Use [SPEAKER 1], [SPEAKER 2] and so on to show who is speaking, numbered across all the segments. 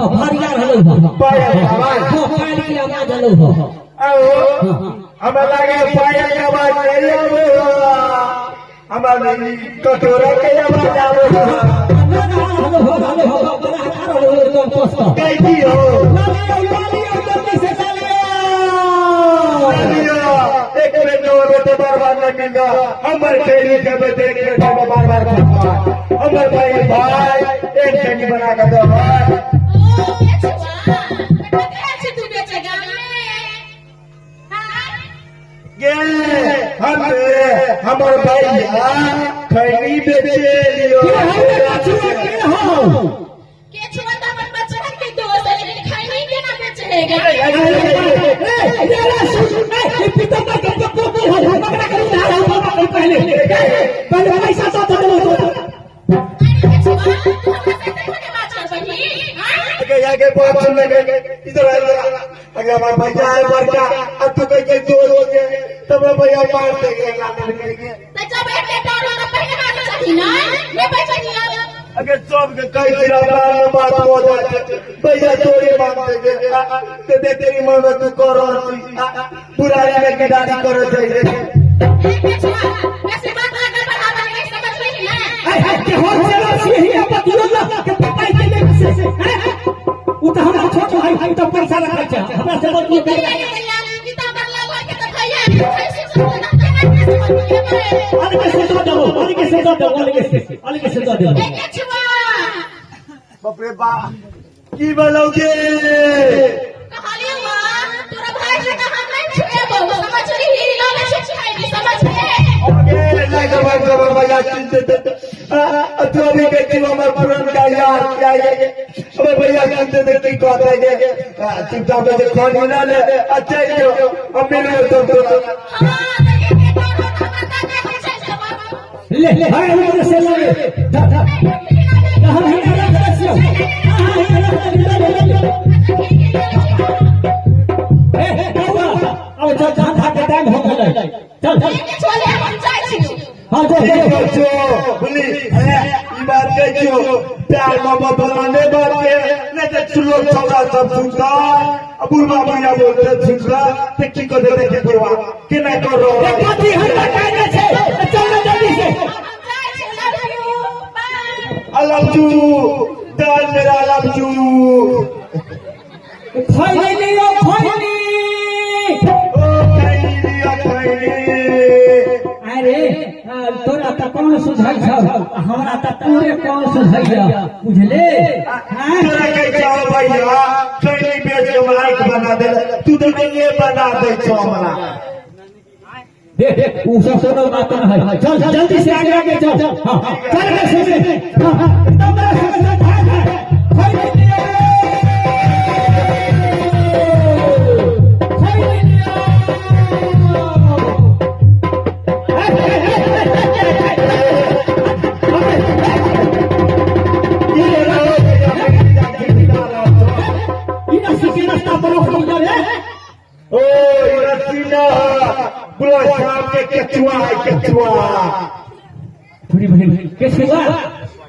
[SPEAKER 1] हां भारी आ रहलो हो।
[SPEAKER 2] पायल के आवाज।
[SPEAKER 1] हां, पायल के आवाज आलो हो।
[SPEAKER 2] आओ, हमरा लागे पायल के आवाज नहीं आवे हो। हमरा नहीं कटोरा के आवाज आवे हो।
[SPEAKER 1] हेलो हो, हेलो हो, बड़ा आ रहलो हो एकदम कस।
[SPEAKER 2] कैसी हो?
[SPEAKER 1] जल्दी से चलियो।
[SPEAKER 2] लियो, एक बेर दो बेटे बार बार नहीं मिलगा। हमर खैनी के बेटे एक बेटे में बार बार खाता। हमर भाई भाई एक खैनी बना के दो भाई।
[SPEAKER 3] ओ बेचुआ, कते छै तू बेचे गाम में? हाँ?
[SPEAKER 2] गे हम हमर भैया खैनी बेचे लियो।
[SPEAKER 1] के हौ रे कछुआ, के हौ?
[SPEAKER 3] केचुआ तो अपन बचपन के दोस्त है, लेकिन खैनी केना बेचेगा?
[SPEAKER 1] ए ये सुन, ए ई पितम्बर के पप्पो के हो, पकड़ा कर उधार हो बाबा। पहले पहले पैसा तो दे दो।
[SPEAKER 3] अरे केचुआ, तू हमरा से एते के बात करबही? हाँ?
[SPEAKER 2] आगे आगे बहुत सुन लगे। इधर आ, इधर आ। अगे हमार भैया है बड़का, अब तू कह के दोस्त हो गए तब भैया मार देंगे लाने के।
[SPEAKER 3] तऽ जब एते डर हो तऽ पहिले बात चाही ना? नहि बेचही आब।
[SPEAKER 2] अगर सब के कई दिन में बात हो जाए, भैया तोरे मार देंगे ते दे तेरी मन में तू करो बुराई में गिदारी करो चाहिए।
[SPEAKER 3] ए केचुआ, बेसी बात आगे बढ़ाबे नहीं, समझबही ना?
[SPEAKER 1] ए ए के हो चलो से ही पतियो ना के पताई के ले से हैं? उ त हमरा छोट भाई भाई त पैसा रखै छै हमरा से बड़।
[SPEAKER 3] ई भैया के भैया, ई तऽ हमर लौआ के तऽ भैया है। कैसे समझ ना, केना के समझ में एबै?
[SPEAKER 1] अलगे से दो देबो, अलगे से दो देबो, अलगे से, अलगे से दो देबो।
[SPEAKER 3] ए केचुआ,
[SPEAKER 2] बाप रे बा, की बोलोगे?
[SPEAKER 3] कहलियौ हँ, तोरा भाई के तऽ हम नहि छुएबौ, समझलिही? लऽ ले छै खैनी, समझले?
[SPEAKER 2] अगे लागे भाई खबर भैया चिंतित तू अभी के क्यों हमर पुरनका यार क्या ये अबे भैया चिंतित की कहते के चुपचाप जे खानी ना ले। अच्छा जो हम मिल तो
[SPEAKER 3] हाँ, तऽ एते डर हो तऽ हमरा तऽ नहि छै जवाब।
[SPEAKER 1] ले ले हाय ऊपर से ले धा धा हम ही रख दसियो। हां ही रख दे, ले ले ले। ए ए बउआ, अब चल, जहां था के टाइम हो गेलै, चल चल।
[SPEAKER 3] केचुआ, ले, हम जाइ छी।
[SPEAKER 1] हां, जो
[SPEAKER 2] ठीक
[SPEAKER 1] जो।
[SPEAKER 2] बच्चो बोली ए ई बात कह जो प्यार मोहब्बत बनाने बात के नहीं तो चुल्लो छौड़ा सब सुनता, अब बुढ़वा भैया बोलते सुनता ते की कर दे के करवा के ना करो।
[SPEAKER 1] ए कथी हमरा कहने छै, चल ना जल्दी से।
[SPEAKER 3] हम जाइ छी, love you, by.
[SPEAKER 2] I love you दाल मेरा, I love you.
[SPEAKER 1] खैनी लियो, खैनी।
[SPEAKER 2] ओ खैनी लिया, खैनी।
[SPEAKER 1] अरे तोरा त कौन सुझाई छौ, हमरा त पूरे कौन सुझाई, बुझले? हाँ?
[SPEAKER 2] तोरा के चाहो भैया खैनी बेच के माइक बना दे, तू तो नहीं बना दे छो हमरा।
[SPEAKER 1] देख, उ सब सुनो बात न है, चल जल्दी से आगे आगे चल। हाँ हाँ, चल रे सुने। हाँ हाँ, एकदम मेरा सुने, भाग भाग। खैनी लियो, खैनी लियो। ए, ए, ए, ए, ए,
[SPEAKER 2] ये रहो
[SPEAKER 1] ई रास्ता के रास्ता पर रोक रे।
[SPEAKER 2] ओ रसीना बुला सांप के केचुआ है, केचुआ।
[SPEAKER 1] थोड़ी बहन केचुआ।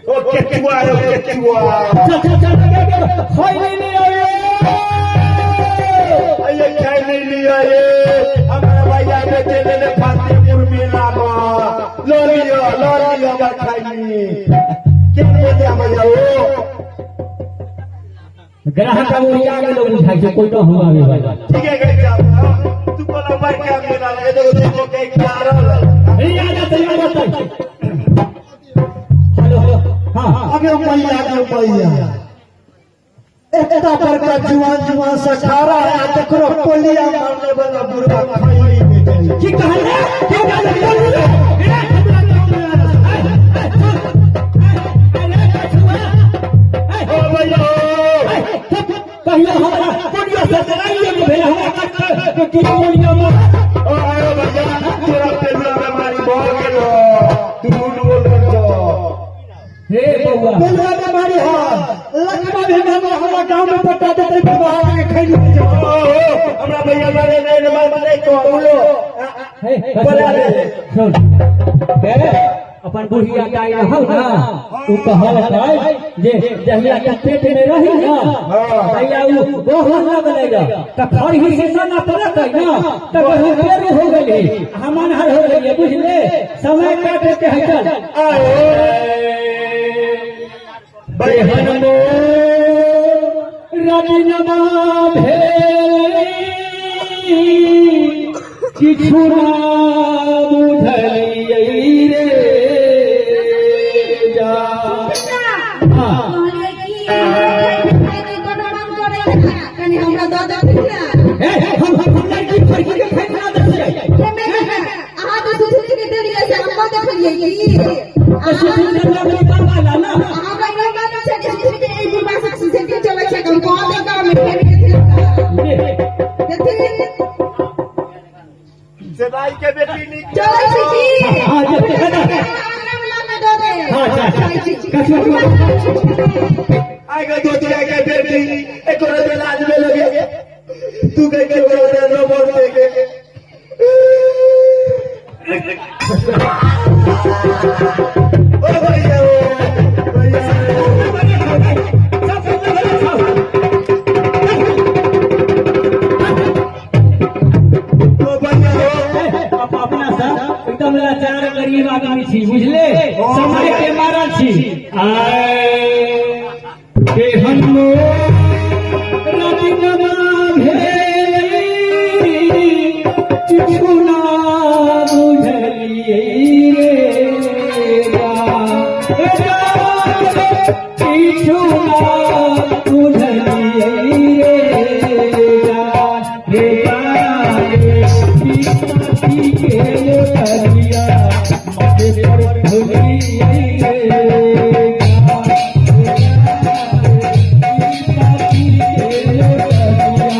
[SPEAKER 2] ओ केचुआ है, ओ केचुआ।
[SPEAKER 1] चल चल चल चल, खैनी लियो।
[SPEAKER 2] ये खैनी लिया, ये हमारा भैया बेचे ले फातेपुर मेला में। लो लियो, लो लियो हमार खैनी के बोले भैया ओ।
[SPEAKER 1] ग्राहक का मुरिया के लोग बुझाइ छै, कोई न हुआ आवे वाला।
[SPEAKER 2] ठीक है गई जा तू बोला भाई क्या मेला लगे देखो देखो के क्या रहल।
[SPEAKER 1] ए आ जाते, आ जाते। हेलो, हाँ हाँ।
[SPEAKER 4] अबे मैया गे मैया, एकटा बड़का जुआन जुआन से खड़ा है, तकरो कोलिया मारने वाला बुढ़वा खैनी बेचै।
[SPEAKER 1] की कहल रे? की कहल रे? ए हमरा गाँव में आ रहा। ए, ए, चल। ए, अरे कछुआ। ए,
[SPEAKER 2] ओ भैया ओ।
[SPEAKER 1] ए, चुप। कहियो हमरा पुण्य से लड़ाइए में भेल हमरा कट के पुण्य में।
[SPEAKER 2] ओ आयो भैया, तोरा पेलुआ बीमारी भऽ गेलो, तू झूठ बोल रहल छौ।
[SPEAKER 1] हे बउआ।
[SPEAKER 4] बेलुआ बीमारी है, लखमा भी हमरा हमरा गांव में पट्टा देते बुढ़वा के खैनी बेचै।
[SPEAKER 2] ओ ओ, हमरा भैया मारे नहीं नहीं मारे नहीं को बोलो।
[SPEAKER 1] हे
[SPEAKER 2] बोला रे।
[SPEAKER 1] सुन, ए अपन बुढ़िया दाई रहौ ना, उ कहल है जे जहिया के पेट में रही ना, तहिया उ गोहर लगलै रह, त फरही से ना पड़त है ना, त गहु पेड़ हो गेली, हम अनहर हो गेलियै, बुझले? समय काटे के है, चल। बेहन मोर रजनमा भेलै, किछु ना बुझलियै रे जा। हाँ।
[SPEAKER 3] कहलियै की खाइ के बड़ मन करै है, कनि हमरा दऽ देथिन ने।
[SPEAKER 1] ए, हम लड़की फड़की के खाइ ना दै छियै।
[SPEAKER 3] केने केने अहाँ तऽ सुधीर के देलियै से हम नहि देखलियै की?
[SPEAKER 1] सुधीर के लड़की बाबा ला ना।
[SPEAKER 3] अहाँ कहियो मानै छै कि सुधीर के एहि बुढ़बा से सेटिंग चलै छै? हम कह देब गाँवमे फेर देथिन।
[SPEAKER 2] से भाई के बेटी नीक।
[SPEAKER 3] चलै छै की?
[SPEAKER 1] हाँ, जे
[SPEAKER 3] अंगना मे लऽ कऽ दऽ दे।
[SPEAKER 1] हाँ, अच्छा, अच्छा।
[SPEAKER 3] खाइ छी।
[SPEAKER 1] कछुआ।
[SPEAKER 2] आगे दोतिया के बेटी एकरो बेलाज में लगे तू कह के ओकरो दे रो बोल दे के। ओ भैया, ओ भैया। ओ भैया ओ।
[SPEAKER 1] अपना सब एकदम लाचार गरीब आदमी छी, बुझले? समय के मारल छी। आय केहन मोर रजनमा भेलै, किछु ना बुझलियै रे जा। ए जा, किछु ना बुझलियै रे जा। रे जा रे, की के लोटरिया माथे पर धोलियै रे जा। की के लोटरिया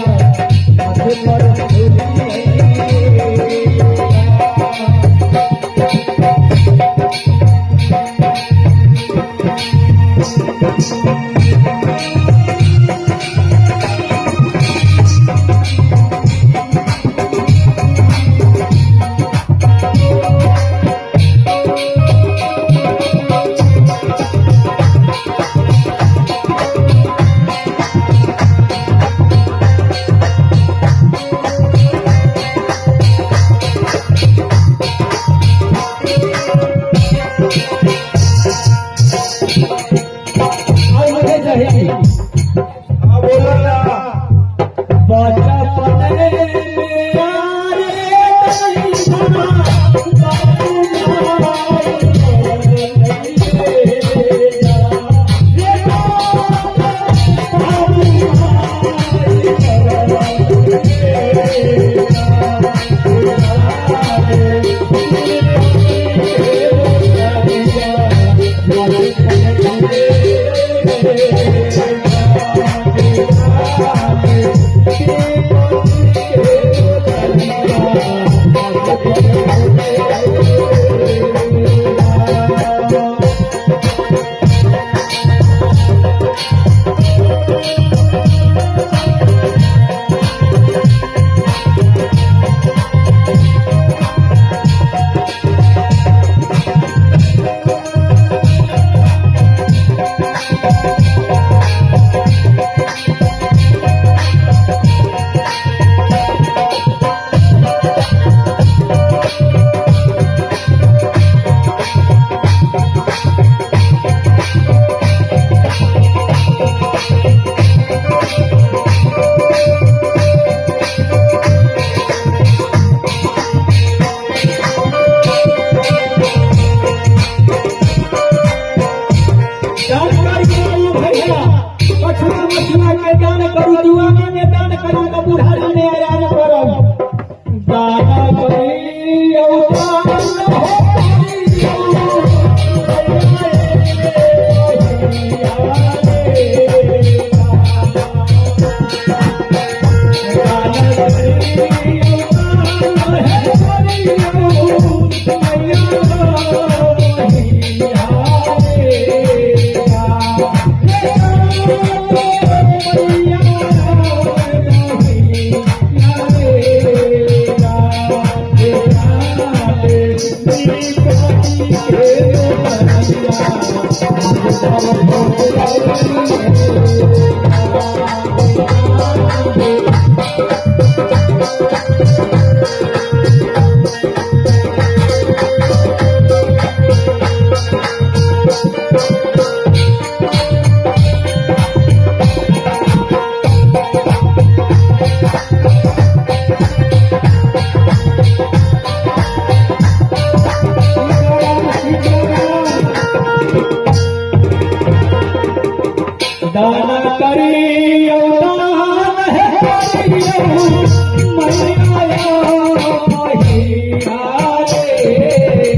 [SPEAKER 1] दान करियौ दान हे करियौ मैया मैया रे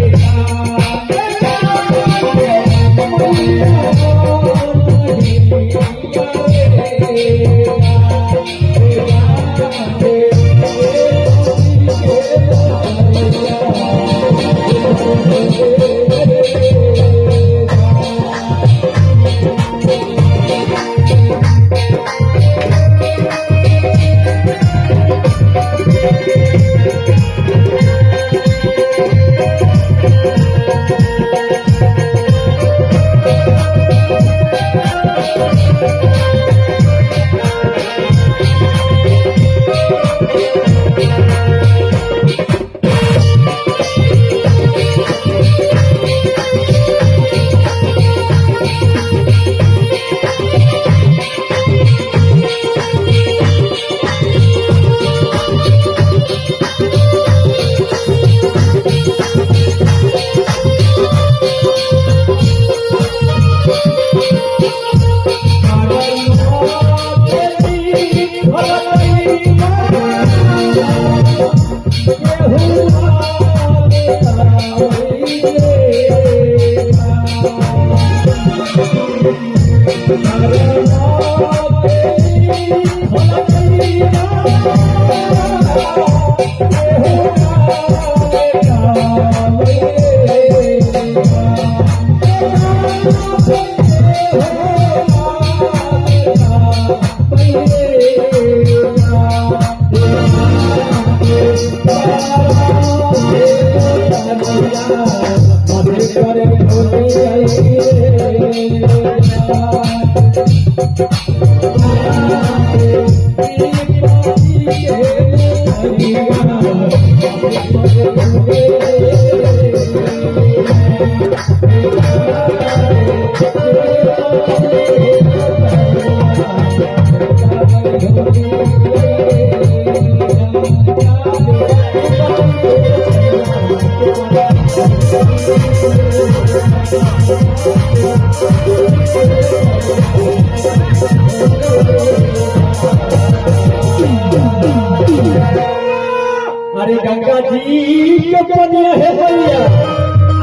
[SPEAKER 1] अरे गंगा जी के पनिया हे मैया,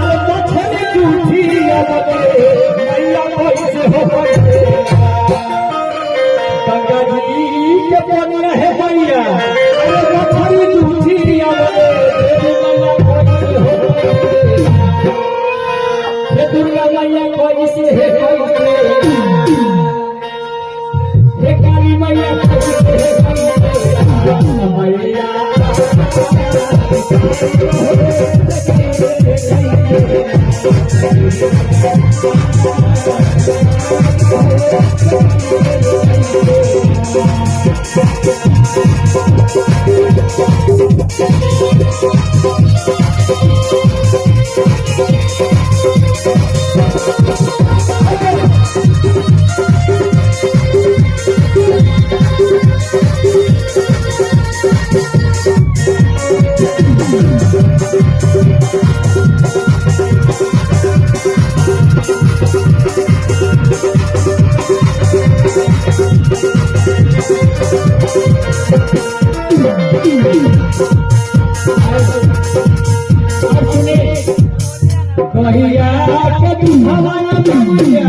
[SPEAKER 1] अरे मछली जूठी लगे मैया कैसे हो गंगा जी के पनिया हे मैया, अरे मछली जूठी लगे मैया कैसे हो हे दुर्गा मैया कैसे हे कैसे हे काली मैया कैसे हे कैसे मैया। कहिया के दुहवा मैया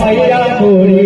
[SPEAKER 1] मैया मोरी।